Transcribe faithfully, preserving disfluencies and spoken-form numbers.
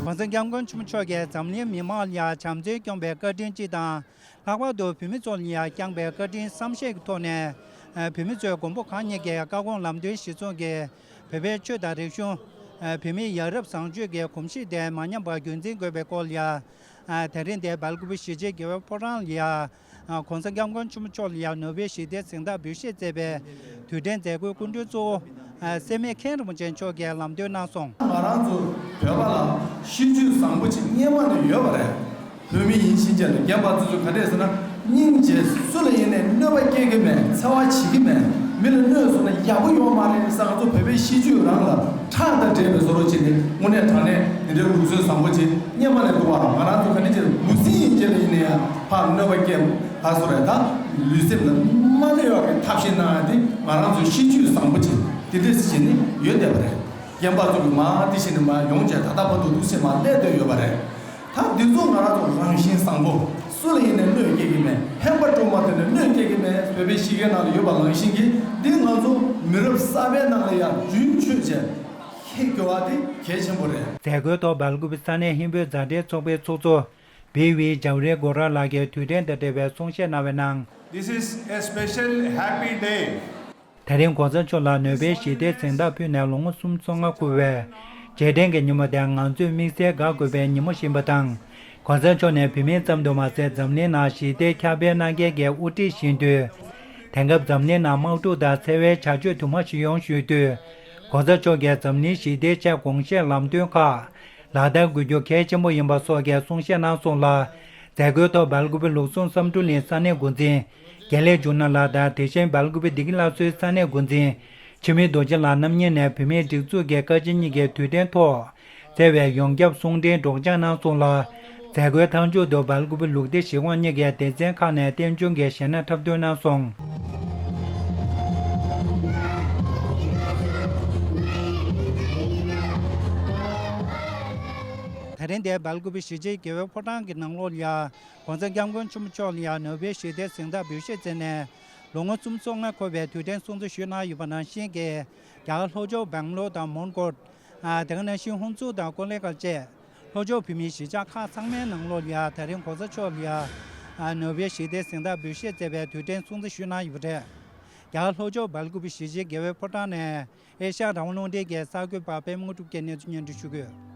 ༸གོང་ས་༸སྐྱབས་མགོན་ཆེན་པོ་མཆོག་གིས་འཛམ་གླིང་མི་མང་ལ་ཡང་བྱམས་བརྩེས་སྐྱོང་བའི་བཀའ་དྲིན་སྤྱི་དང་། ལྷག་པར་དུ་བོད་མི་ཚོ་ལ་ཡང་བསྐྱངས་པའི་བཀའ་དྲིན་བསམ་ཤེས་ཀྱི་ཐོག་ནས། བོད་མི་ཚོས་མགོན་པོ་གང་ཉིད་ཀྱི་བཀའ་དགོངས་ལམ་སྟོན་གཞིར་བཟུང་གིས། བོད་པའི་ཆོས་དང་རིག་གཞུང་། བོད་མིའི་ཡ་རབས་བཟང་སྤྱོད་ཀྱི་གོམས་གཤིས་དེ་མ་ཉམས་པར་རྒྱུན་འཛིན་དགོས་པའི་སྐོར་ལ་ཡང་། དེ་རིང་འདིར་སྦེལ་ཀུ་པེ་གཞིས་བྱེས་དགེ་འོས་ཕོ་བྲང་ལ་ཡང་། ༸གོང་ས་༸སྐྱབས་མགོན་ཆེན་པོ་མཆོག་ལ་ཡང་ནོ་བེལ་ཞི་བདེའི་གཟེངས་རྟགས་འབུལ་བཞེས་མཛད་པའི་དུས་དྲན་མཛད་སྒོའི་སྐུ་མགྲོན་གཙོ་བོ། སེར་སྨད་མཁན་རིན་པོ་ཆེ་མཆོག་གིས་ལམ་སྟོན་གནང་སོང་། ང་རང་ཚོ་བོད་པ་ལ་གཤིས་རྒྱུད་བཟང་པོ་ཅིག་སྔོན་མ་ནས་ཡོད་པ་རེད། བོད་མི་ཡིན་ཕྱིན་ཆད་ལ་རྒན་པ་ཚོ་ཚོས་ག་འདྲས་ཟེར་ན། སྙིང་རྗེ། སུ་ལ་ཡིན་ནའི་གནོད་པ་སྐྱེལ་གི་མེད། འཚེ་བ་བྱེད་ཀྱི་མེད། མི་ལ་གནོད་སོང་ན་ཡག་པོ་ཡོད་མ་རེད་ཟེར། ང་ཚོ་བོད་པའི་གཤིས་རྒྱུད་རང་ལ་ཁྲག་དང་འདྲེས་པའི་བཟོ་འདྲ་བྱས་ནས། དངོས་གནས་དྲང་གནས་འདི་འདྲའི་ལུགས་སྲོལ་བཟང་པོ་ཅིག་སྔོན་མ་ནས་འདུག་པ། ང་རང་ཚོ་ག་འདྲས་བྱས་ལུས་སེམས་ཡིན་ཕྱིན་ལ་ཡིན་ནའི་ཡང་ཕར་གནོད་པ་སྐྱེལ་ག་སོ་རེད། ད་ལུས་སེམས་ལ་མ་གནོད་ཡག་གི་ཐབས་ཤེས་གནང་ཡ་དེ་ང་རང་ཚོའི་གཤིས་རྒྱུད་བཟང་པོ་ཅིག་དེ་འདྲས་བྱས་ནས་ཡོད་བསྡད་པ་རེད། རྒན་པ་ཚོ་གིས་མར་དེ་བྱས་ནས་མར་ཡོང་བྱས། ད་ལྟ་བར་དུ་འདུག་སེ་མར་སླེབས་བསྡད་ཡོད་པ་རེད། ད་འདི་ཚོ་ང་རང་ཚོ་རང་བཞིན་བཟང་པོ། སུ་ལ་ཡིན་ནའི་གནོད་སྐྱེལ་གྱི་མེད། ཧམ་པ་སྤྲོ་མ་དེ་ནི་གནོད་སྐྱེལ་གྱི་མེད། བོད་པའི་གཤིས་ཀའི་ནང་ལ་ཡོད་པ་རང་བཞིན་གྱིས། འདི་ང་ཚོ་མི་རབས་གསར་པའི་ནང་ལ་ཡང་རྒྱུན་མཆོད་བྱས་ཁྱེར་དགོས་པ་དེ་གལ་ཆེན་པོ་རེད། མཛད་སྒོའི་ཐོག་སྦེལ་ཀུ་པེ་ས་གནས་ཧིན་བོད་མཛའ་འབྲེལ་ཚོགས་པའི་ཚོགས་གཙོ་བི་ཝི་ཇབ་རེ་གོ་ར་ལགས་ཀྱིས་དུས་དྲན་དང་འབྲེལ་བའི་གསུང་བཤད་གནང་བའི་ནང་། This is a special happy day. དེ་རིང་གོང་ས་མཆོག་ལ་ནོ་བེལ་ཞི་བདེའི་གཟེངས་རྟགས་ཕུལ་ནས་ལོ་ངོ་སུམ་ཅུ་སོ་ལྔ་འཁོར་བའི་རྗེས་དྲན་གྱི་ཉིན་མོ་དེ་ང་ཚོས་དམིགས་བསལ་དགའ་དགོས་པའི་ཉིན་མོ་ཞིག་ཡིན་པ་དང་། གོང་ས་མཆོག་ནས་བོད་མི་ཙམ་དུ་མ་ཟད། འཛམ་གླིང་ནང་ཞི་བདེ་ཁྱབ་སྤེལ་གནང་མཁན་གྱི་དབུ་ཁྲིད་ཞིག་ཡིན་དུས། དེང་སྐབས་འཛམ་གླིང་ནང་དམག་འཁྲུག་དང་འཚེ་བའི་བྱ་སྤྱོད་དུ་མ་ཞིག་ཡོང་བཞིན་དུས། གོང་ས་མཆོག་གིས་འཛམ་གླིང་ཞི་བདེའི་ཆེད་དགོངས་བཞེས་ལམ་སྟོན་ཁག་ལག་བསྟར་དགོས་རྒྱུ་གལ་ཆེན་པོ་ཡིན་པ་སོགས་ཀྱི་གསུང་བཤད་གནང་སོང་ལ། མཛད་སྒོའི་ཐོག་སྦེལ་ཀུ་པེ་ལུགས་ཟུང་བསམ་འགྲུབ་གླིང་ས་གནས་འགོ་འཛིན་དགེ་ལེགས་འབྱུང་གནས་ལགས་དང་། དེ་བཞིན་སྦེལ་ཀུ་པེ་བདེ་སྐྱིད་སླར་གསོའི་ས་གནས་འགོ་འཛིན་འཆི་མེད་རྡོ་རྗེ་ལགས་རྣམ་གཉིས་ནས་བོད་མིའི་སྒྲིག་འཛུགས་ཀྱི་བཀའ་སྤྱི་གཉིས་ཀྱི་དུས་དྲན་ཐོག་བསྩལ་བའི་ཡོངས་ཁྱབ་གསུང་འཕྲིན་སྒྲོག་སྦྱང་གནང་སོང་ལ། མཛད་སྒོའི་མཐའ་མཇུག་ཏུ་སྦེལ་ཀུ་པེ་ལུགས་བདེ་གཞི་དབང་གཉིས་ཀྱི་སྡེ་ཚན་ཁག་ནས་རྟེན་འབྱུང་གི་གཞས་སྣ་འཁྲབ་སྟོན་གནང་སོང་། དེ་རིང་འདིར་སྦེལ་ཀུ་པེ་གཞིས་བྱེས་དགེ་འོས་ཕོ་བྲང་གི་ནང་ལོགས་ལ་ཡང་། གོང་ས་སྐྱབས་མགོན་ཆེན་པོ་མཆོག་ལ་ཡང་ནོ་བེལ་ཞི་བདེའི་གཟེངས་རྟགས་འབུལ་བཞེས་མཛད་ནས། ལོ་ངོ་སུམ་ཅུ་སོ་ལྔ་འཁོར་བའི་དུས་དྲན་སྲུང་བརྩི་ཞུས་གནང་ཡོད་པ་ནང་བཞིན་གྱི། རྒྱ་གར་ལྷོ་ཕྱོགས་སྦེང་ལོར་དང་མོན་གྷོ། ཨ། དེ་ག་ནང་བཞིན་ཧུན་སུར་དང་ཀོ་ལི་གྷལ་བཅས། ལྷོ་ཕྱོགས་བོད་མིའི་གཞིས་ཆགས་ཁག་ཚང་མའི་ནང་ལོགས་ལ་ཡང་། དེ་རིང་གོང་ས་མཆོག་ལ་ཡང་། ཨ། ནོ་བེལ་ཞི་བདེའི་གཟེངས་རྟགས་འབུལ་བཞེས་མཛད་པའི་དུས་དྲན་སྲུང་བརྩི་ཞུས་གནང་ཡོད་པ་རེད། རྒྱ་གར་ལྷོ་ཕྱོགས་སྦེལ་ཀུ་པེ་གཞིས་བྱེས་དགེ་འོས་ཕོ་བྲང་ནས་ཨེ་ཤ་ཡ་རང་དབང་རླུང་འཕྲིན་གྱི་གསར་འགོད་པ་པད་མ་དངོས་གྲུབ་ཀྱིས་གནས་ཚུལ་སྙན་སྒྲོན་ཞུ་གི་ཡོད།